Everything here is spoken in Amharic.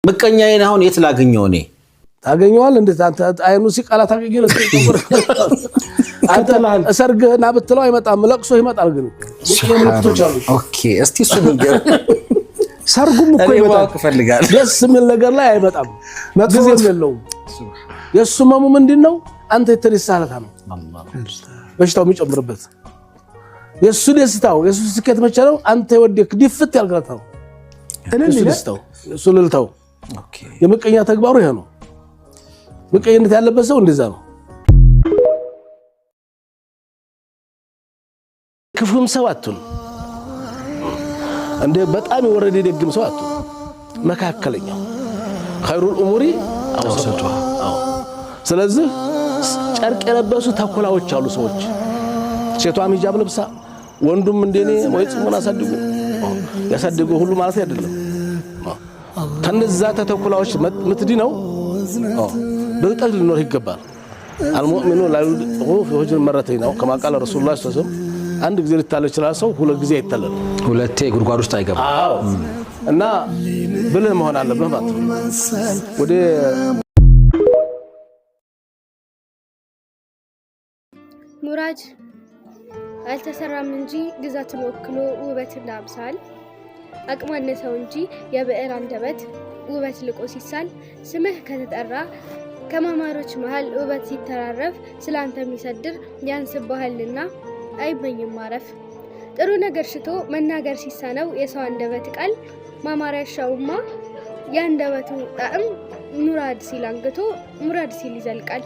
ምቀኛዬን አሁን የት ላገኘው እኔ? ታገኘዋል። እንዴት አንተ አይኑ ሲቀላ ታገኘው? አንተ ሰርግህ ና ብትለው አይመጣም፣ ለቅሶ ይመጣል። ግን ምልክቶች አሉ። Okay፣ እስቲ እሱ ንገር። ሰርጉም እኮ እኔ ይመጣል። ማወቅ እፈልጋለሁ። ደስ የሚል ነገር ላይ አይመጣም፣ ጊዜም የለውም። የእሱ መሙ ምንድን ነው? አንተ የተነሳህ ለታ ነው በሽታው የሚጨምርበት። የእሱ ደስታው፣ የእሱ ስኬት መቼ ነው? አንተ የወደክ ድፍት ያልክ ለታ ነው። እልል የእሱ ይላል። ደስታው፣ የእሱ እልልታው፣ የምቀኛ ተግባሩ ይሄ ነው። ምቀኝነት ያለበት ሰው እንደዛ ነው። ክፉም ሰው አትሁን፣ እንደ በጣም የወረደ ደግም ሰው አትሁን። መካከለኛው خير الأمور أوسطها። አዎ። ስለዚህ ጨርቅ የለበሱ ተኩላዎች አሉ ሰዎች። ሴቷም ሂጃብ ለብሳ ወንዱም እንደኔ ወይ ጽሙን አሳድጉ ያሳድጉ ሁሉ ማለት አይደለም። ከነዛ ተተኩላዎች ምትድነው ብልጠት ሊኖር ይገባል። المؤمن لا يلدغ في الحجر مرتين ነው كما قال رسول الله صلى الله عليه وسلم። አንድ ጊዜ ሊታለል ይችላል ሰው፣ ሁለት ጊዜ አይታለልም። ሁለቴ ጉድጓድ ውስጥ አይገባም። አዎ፣ እና ብልህ መሆን አለብህ ማለት ነው። ወደ ሙራድ አልተሰራም እንጂ ግዛትን ወክሎ ውበትን አምሳል፣ አቅም አነሰው እንጂ የብዕር አንደበት ውበት ልቆ ሲሳል፣ ስምህ ከተጠራ ከማማሮች መሃል ውበት ሲተራረፍ፣ ስላንተ የሚሰድር ያንስብሃልና አይመኝም ማረፍ። ጥሩ ነገር ሽቶ መናገር ሲሳነው የሰው አንደበት ቃል፣ ማማር ያሻውማ የአንደበቱ ጣዕም፣ ሙራድ ሲል አንግቶ ሙራድ ሲል ይዘልቃል።